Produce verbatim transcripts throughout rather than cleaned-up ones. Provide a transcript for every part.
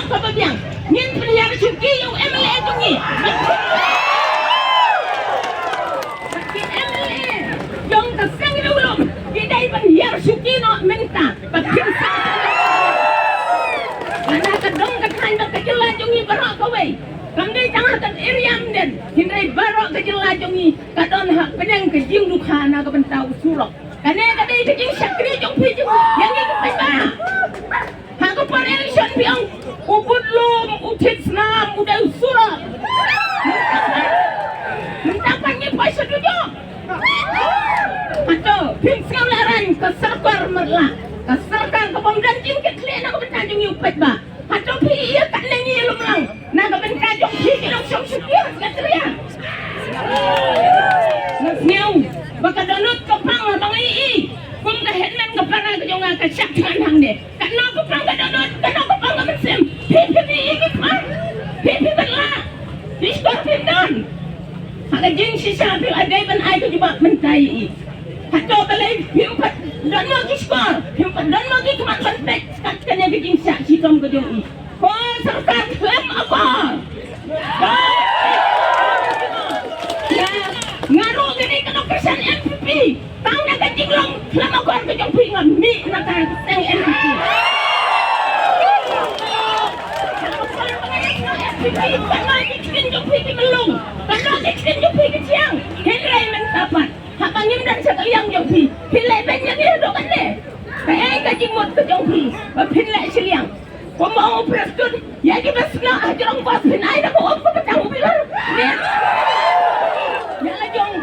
Kaba biang, ngin pynhiar shuki ïa u M L A jong ngi. Bad ki M L A jong ka seng Riewlum ki dei ban hiar shuki noh mynta. Ba kin sa na ka dong ka thaiñ bad ka jylla jong ngi baroh kawei. Kam dei tang ha ka area Umden, hynrei baroh ka jylla jong ngi ka don ha pdeng ka jingdukha na ka bynta u surok. Kane ka dei ka jingshakri jong phi jong ïa ngi ki paidbah. Ha ka por election phi ong u budlum, u thied snam, u dei u surok. Mynta pat ngi poi sha dujok. Hato phim sngewlehrain ïa ka sorkar marla, ka sorkar ka bym don jingkitkhlieh na ka bynta jong ngi u paidbah? Hato phi ïa katne ngi ïalum lang na ka bynta jong phi ki nongshong shuki Secretariat? Nga sngew ba ka dohnud ka pang ba nga ïohi kum ka headman ka para ka jong nga ka shah thngan hangne. Katno ka pang ka dohnud, katno ka pang ka mynsiem. Phi phi ïohi ki pang, phi phi bylla. Phi shkor phim don. Ha ka jingshisha phi la dei ban ai ka jubab mynta ïa i. Hato balei phim pat don mo ki shkor, phim pat don mo ki khmat ban peit kat kane ka jingshah shitom ka jong i? Ko sorkar khlem akor. Nga ruh nga dei ka nongkyrshan N P P. Tang na ka jinglong khlem akor ka jong phi nga mih na ka seng N P P. N P P, tang na ki ktien jong phi ki mlung, tang na ki ktien jong phi ki thiang. Hynrei mynta pat haba ngim don sha ka liang jong phi, phi leh beiñ ïa ngi haduh katne. Kaei ka jingmut ka jong phi ba phin leh shiliang? Kumba ong u Prestone, ïa kiba snoh ha jrong bos phin ai da ka um kaba tang u bilor. Ïa la jong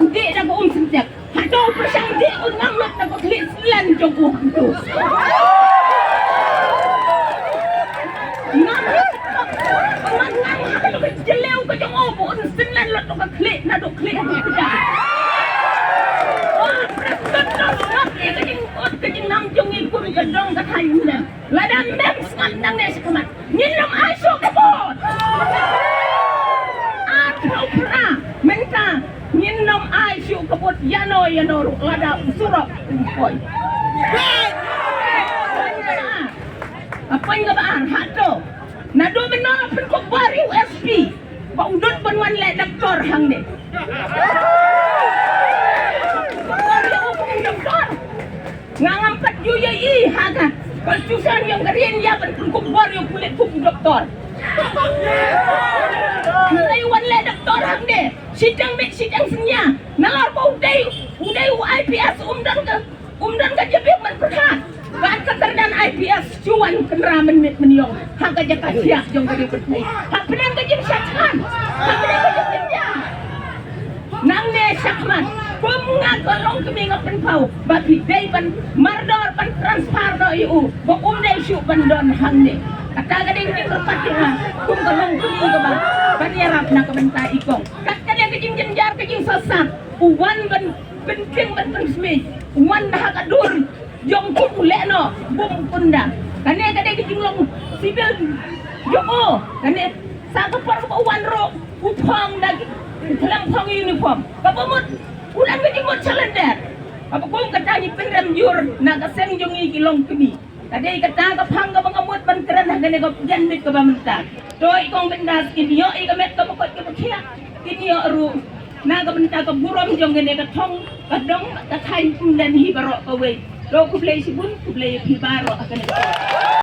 u dih da ka um syntek. Hato u pyrshang dih u ngam lut da ka khlieh synlan jong u? Ngam lut. Ngam lut. Jylliew ka jong u ba un synlan lut da ka khlieh naduh khlieh haduh kjat. U Prestone, ïa ka jingkut ka jingnam jong ngi kum ka dong ka thaiñ Umden. Lada mem sngap nangne shakhmat, ngin ym ai shuh ka vote. Arphew phra mynta, ngin ym ai shuh ka vote ïano ïano ruh lada u surok um poi. Ka point kaba ar, hato naduh mynno la pynkup bor ïa u S P ba u dud ban wan leh doktor hangne? Pynkup bor ïa u kum u doktor. Nga ngam pat ju ïohi ha ka constitution jong ka ri India ban pynkup bor ïa u pulit kum u doktor. Hynrei u wan leh doktor hangne shiteng miet shiteng synñia. Nalor ba u dei, u dei u I P S, um don ka, um don ka jabieng ban pyrkhat. Bad ka kyrdan I P S shu wan kynra mynmiet mynïong ha ka jaka thiah jong ka ri pyrthei. Hapdeng ka jingshah thngan, hapdeng ka jingjynjar. Nangne shakhmat, kum nga ka longkmie nga pynpaw ba phi dei ban mardor, ban transfer noh ïa u ba um dei shuh ban don hangne. Kata ka dei ka jingkyrpad jong nga kum ka longkmie kaba ban ïarap na ka bynta i kong. Kat kane ka jingjynjar, ka jingsosap, u wan ban pynkhih ban pynsmit, u wan ha ka dur jong kum u lehnoh bym kynda. Kane ka dei ka jinglong civil jong u. Kane sa ka por kaba u wan ruh u phong da ki, u khlem phong uniform. Kaba mut u dang ka jingmut shalyndet. Kaba kum kata ngi pynrem jur na ka seng jong ngi ki longkmie. Ka dei kata ka phang kaba nga mut ban kren ha kane ka pdiang miet kaba mynta. To i kong Bindas, kin ïoh ïa ka met kaba koit kaba khiah. Kin ïoh ruh na ka bynta ka burom jong kane ka thong ka dong ka thaiñ Umden hi baroh kawei. To khublei shibun, khublei ïa phi baroh ha kane ka